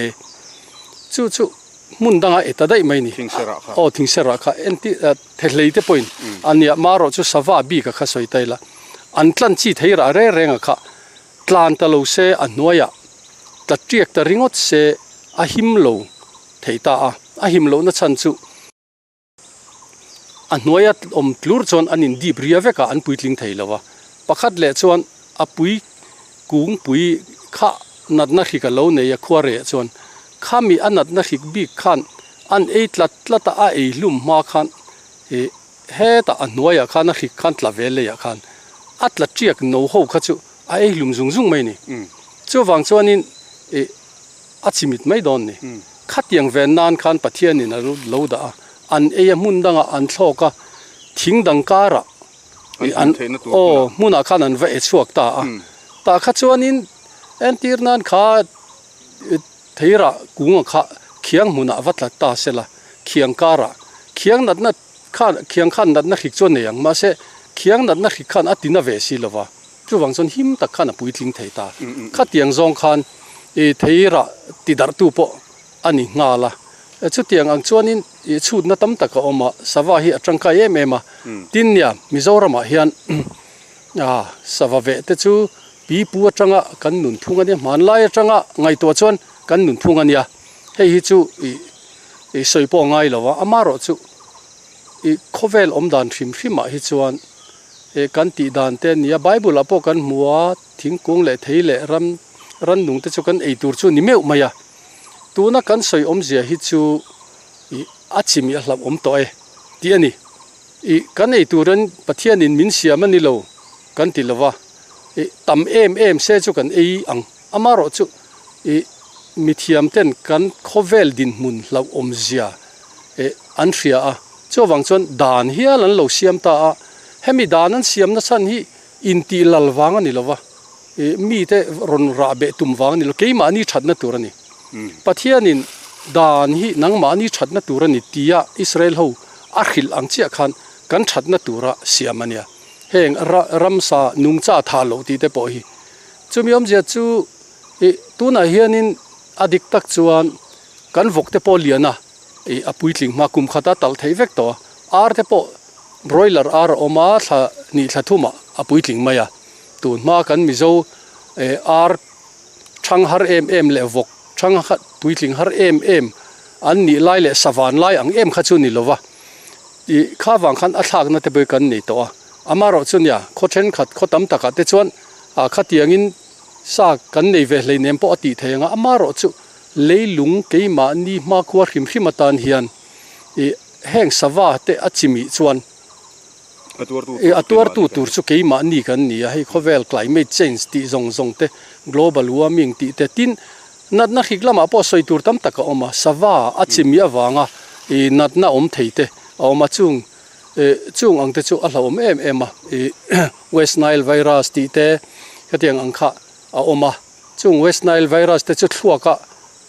chu chu hmun danga e ta daih mai a ni aw thingserah kha entir thehlei te pawhin a nia marawh chu sava bik a kha sawi ta ila an tlan chi thei rah reng reng a kha. Tlan ta lo se a hnuaiah tla tiak ta ringawt se a him lo thei ta a, a him lohna chhan chu a hnuaia awm tlur chuan an in dip ria vek a, an puitling thei lo a. Pakhat leh chuan a pui kung pui kha natna hrik a lo nei a khua reh chuan khami a natna hrik bik khan an ei tlat tlat a, a ei hlum hma khan ih Hetah a hnuaiah khan a hrik khan tla ve leiah khan a tla tiak no ho kha chu a ei hlum zung zung mai ni. Chuvang chuanin ih a chimit mai dawn ni. Khatiang ve nan khan Pathianin a lo dah a, an ei a hmun dangah an thlawk a, thing dang karah ih an aw hmunah khan an va e chhuak ta a. Tah kha chuanin entir nan kha theirah kunga kha khiang hmunah va tla ta sela khiang karah khiang natna Khan khiang khan natna hrik chuan nei ang, mahse khiang natna hrik khan a tina ve si lova, chuvang chuan him tak khan a puitling thei ta. Khatiang zawng khan i thei rah ti darhtu pawh a ni nghal a, chutiang ang chuanin i chhutna tam tak a awm a, sava hi a tangkai em em a, tin nia Mizoramah hian sava veh te chu pipu atanga kan nunphung a nia, hmanlai atanga ngaihtuah chuan kan nunphung a nia, hei hi chu i I sawi pawh a ngai lo a, amaherawhchu i khawvel awm dan hrim hrim ah hi chuan eh kan tih dan te a ni a, Bible ah pawh kan hmu a, thingkung leh thei leh ram rannung te chu kan ei tur chu a ni meuh mai a, tuna kan sawi awmzia hi chu i a chimih a hlauh awm tawh e tih a ni. I kan ei turin Pathianin min siam a ni lo kan ti lo va, i tam em em se chu kan ei ang, amaherawhchu i mithiam ten kan khawvel dinhmun hlauhawm zia eh an hria a, chuvang chuan dan hial an lo siam ta a, hemi dan an siam na chhan hi intih lal vang a ni lo va, ih mite rawn rah beh tum vang a ni lo, keimahni thatna tur a ni. Pathianin dan hi nangmahni thatna tur a ni tia Israel ho a hrilh ang chiah khan kan thatna tura siam a nia. Heng ramsa nungcha tha loh tih te pawh hi chumi awmzia chu Ih, tunah hianin a dik tak chuan kan vawk te pawh lian a, ih a puitling hma kum khat a talh theih vek tawh a, ar te pawh broiler ar a awm a, thla hnih thla thumah a puitling mai a, tun hma kan Mizo eh ar thang har em em leh vawk thang puitling har em em an nih lai leh savan lai ang em kha chu ni lo va, ih kha vang khan a thlakna te pawh hi kan nei tawh a, amaherawhchu nia khaw thenkhat khaw tam takah te chuan ah khatiangin Sa kan nei ve hleinem pawh a tih thei ang a, amaherawh chu leilung keimahni hmakhua hrim hrim atan hian ih heng sava te a chimih chuan ih a tuartu tur chu keimahni kan ni a, hei khawvel climate change tih zawng zawng te, global warming tih te, tin natna hrik lamah pawh sawi tur tam tak a awm a, sava a chimih avanga ih natna awm thei te a awm a, chung. Chung ang te chu a hlauhawm em em a, ih West Nile virus tih te khatiang ang kha a awm a, chung West Nile virus te chu thluaka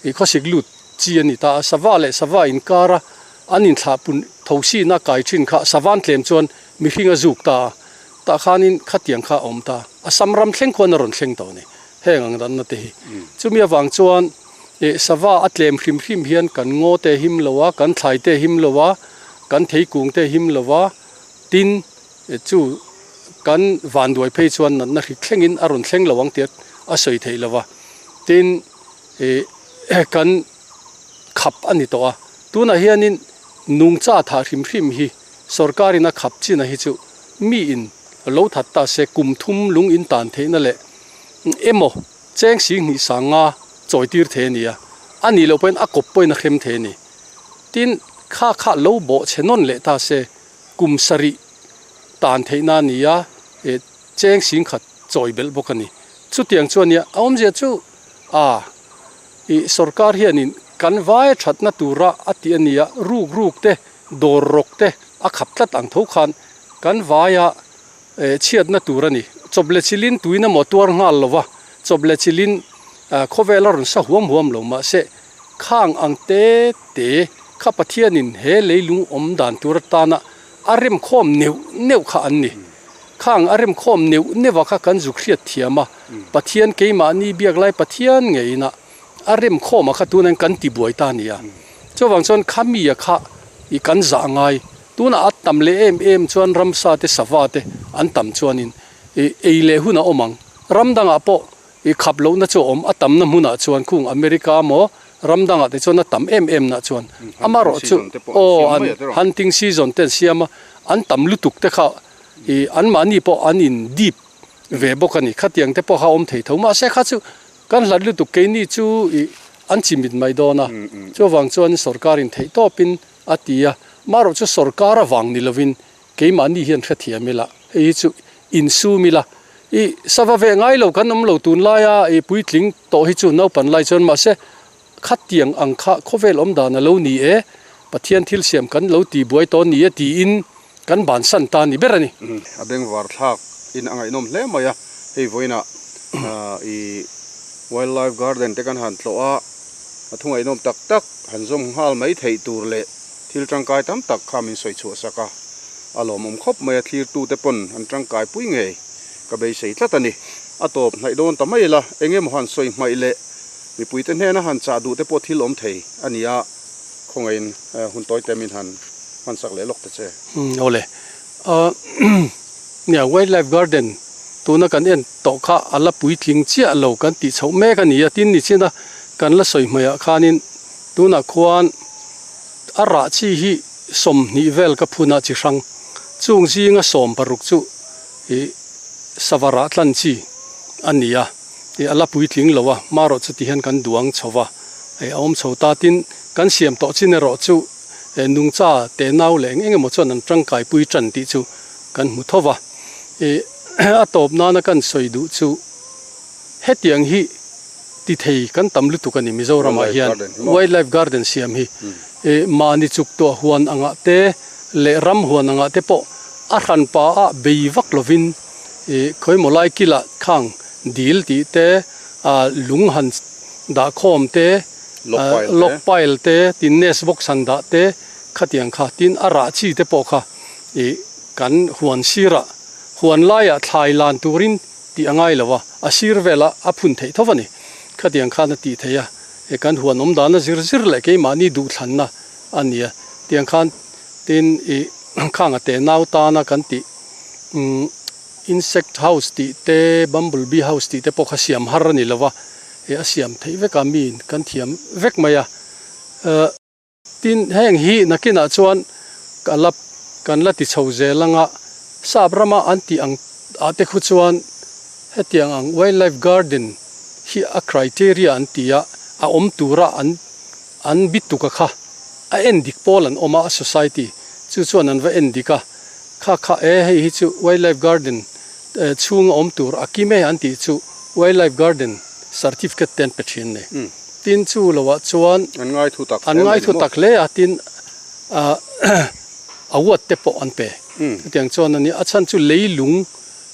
ih khawsik lut chi a ni ta a, sava leh sava inkara an inthlah pun tho sina kai thin kha savan tlem chuan mihring a zuk ta a, tah khanin khatiang kha a awm ta a, Assam ram thleng khuan a rawn thleng tawh a ni heng ang danna te hi. Chumi avang chuan ih sava a tlem hrim hrim hian kan ngaw te him lo a, kan thlai te him lo a, kan theikung te him lo a, tin chu kan vanduai phei chuan natna hrik thlengin a rawn thleng lo ang tih a sawi theih lo va, tin ih kan khap a ni tawh a, tunah hianin nungcha thah hrim hrim hi sorkarin a khap chin a hi chu miin lo that ta se kum thum lung in tan theihna leh emaw cheng sing hnih sanga chawi tir thei a ni a, a nih loh pawhin a kawp pawhin a hrem thei a ni. Tin, kha kha lo bawh chhe nawn leh ta se kum sarih tan theihna a ni a, eh cheng sing khat chawi belh bawk a ni. Chutiang chu a nia, a awmzia chu a ih sorkar hianin kan vai thatna tura a tih a ni a, ruk ruk te, dawr rawk te a khap tlat ang tho khan kan vaia eh chhiatna tur a ni. Chawp leh chilin tuin emaw tuar nghal lo va, chawp leh chilin khawvel a rawn sa huam huam lo mahse khang ang te te kha Pathianin he leilung awm dan tur atana a remkhawm neuh neuh kha an ni. Khang a remkhawm neuh neuh a kha kan zuk hriat thiam a, Pathian keimahni biak lai Pathian ngeiin a a remkhawm a kha tunain kan ti buai ta a ni a. Chuvang chuan khami a kha i kan zah ngai. Tunah a tam leh em em chuan ramsa te sava te an tam chuanin i ei leh hun a awm ang. Ram dangah pawh i khap lohna chu a awm, a tamna hmunah chuan khung America maw ram dangah te chuan a tam em em nah chuan amarawh chu aw an hunting season te an siam a, an tam lutuk te kha i anmahni pawh an in dip ve bawk a ni. Khatiang te pawh kha a awm thei tho mahse kha chu Kan hlat lutuk keini chu ih an chimit mai dawn a, chuvang chuan sorkarin theih tawpin a ti a, marawh chu sorkar avang ni lovin keimahni hian hrethiam ila, hei hi chu insum ila, ih sava ve ngai lo kan awm lo tunlaia ih puitling tawh hi chu naupan lai chuan mahse khatiang ang kha khawvel awm dan a lo ni e, Pathian thil siam kan lo ti buai tawh ni e tiin kan bansan ta ni ber a ni. A bengvar thlak in a ngaihnawm hle mai a, hei vawiinah i wildlife garden te kan han tlawh a, a thu ngaihnawm tak tak han zawm nghal mai theih tur leh thil tangkai tam tak kha min sawi chhuah sak a, a lawmawm khawp mai a, thlirtute pawn an tangkai pui ngei ka beisei tlat a ni. A tawp hnaih dawn ta mai ila, eng emaw han sawi hmaih leh mipuite hnena han chah duh te pawh thil awm thei a ni a, khawngaihin hun tawi te min han hmansak leh lawk ta che. Awle. Nia wildlife garden tuna kan en tawh kha a la puitling chiah lo kan tih chhoh mek a ni a, tin nichina kan la sawi hmaiah khanin tunah khuan a rah chi hi 20 vel ka phun a chi hrang chung zinga 16 chu ih sava rah tlan chi a ni a, ih a la puitling lo a, marawh chu tihian kan duang chho va, ih a awm chho ta tin kan siam tawh chin erawh chu. He nungcha te nau leh eng eng emaw chuan an tangkai pui tan tih chu kan hmu tho va. Ih a tawp nana kan sawi duh chu hetiang hi ti thei kan tam lutuk a ni Mizoramah hian Wildlife Garden siam hi. Ih mahni chuk tuah huan angah te leh ram huan angah te pawh a hranpa ah bei vak lovin ih khawimaw lai kilah khang dil tih te ah lung han dah khawm te log pile te tin nest box han dah te khatiang kha tin a rah chi te pawh kha ih kan huan sirah huan laiah thlai lan turin tih a ngai lo a, a sir velah a phun theih tho a ni. Khatiang khan a tih theih a, he kan huan awm dana zir zir leh keimahni duhthlanna a ni a, tiang khan tin ih khanga te nau tana kan tih umm insect house tih te bumble bee house tih te pawh kha siam har a ni lo va. He a siam theih vek a mi kan thiam vek mai a tin heng hi nakinah chuan ka la kan la ti chho zel anga sap rama an tih ang ah te khu chuan hetiang ang wildlife garden hi a criteria an ti a a awm tura an an bituk a kha a en dik pawl an awm a a society chu chuan an va en dik a kha kha e hei hi chu wildlife garden chhunga awm tur a kim e an tih chu Wildlife Garden certificate te an pe thin ni. Tin chu loah chuan An ngai thu tak an ngai thu tak hle a, tin Award te pawh an pe. Chutiang chuan a ni. A chhan chu leilung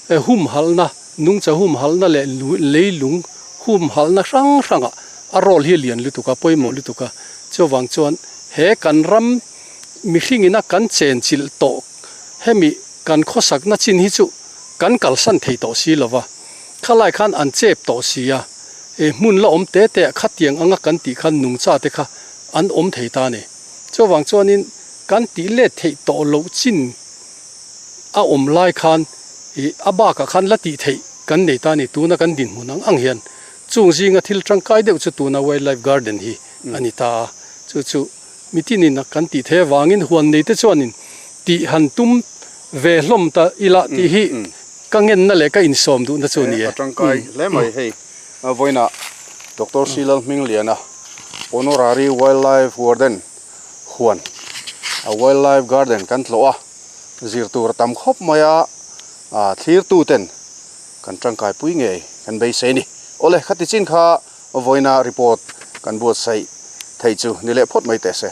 humhalhna, nungcha humhalhna leh leilung humhalhna hrang hrangah a role hi a lian lutuk a, pawimawh lutuk a. Chuvang chuan he kan ram mihringina kan chenchilh tawh hemi kan khawsakna chin hi chu kan kalsan thei tawh si lo va, khalai khan an chep tawh si a, hmun la awm te te ah khatiang anga kan tih khan nungcha te kha an awm thei ta a ni. Chuvang chuanin kan tih let theih tawh loh chin a awm lai khan ih a bakah khan la tih theih kan nei ta a ni. Tuna kan dinhmun ang ang hian chung zinga thil tangkai deuh chu tuna Wildlife Garden hi a ni ta a, chu chu mitinin a kan tih theih avangin huan nei te chuanin tih han tum ve hlawm ta ila tih hi ka ngenna leh ka insawm duhna chu a ni e. A tangkai hle mai hei. Vawiinah Doctor Silal Hmingliana Honorary Wildlife Warden huan a Wildlife Garden kan tlawh a, zir tur a tam khawp mai a, thlirtu ten kan tangkai pui ngei kan beisei a ni. Awle, khati chin kha vawiina report kan buatsaih theih chu ni leh phawt mai teh se.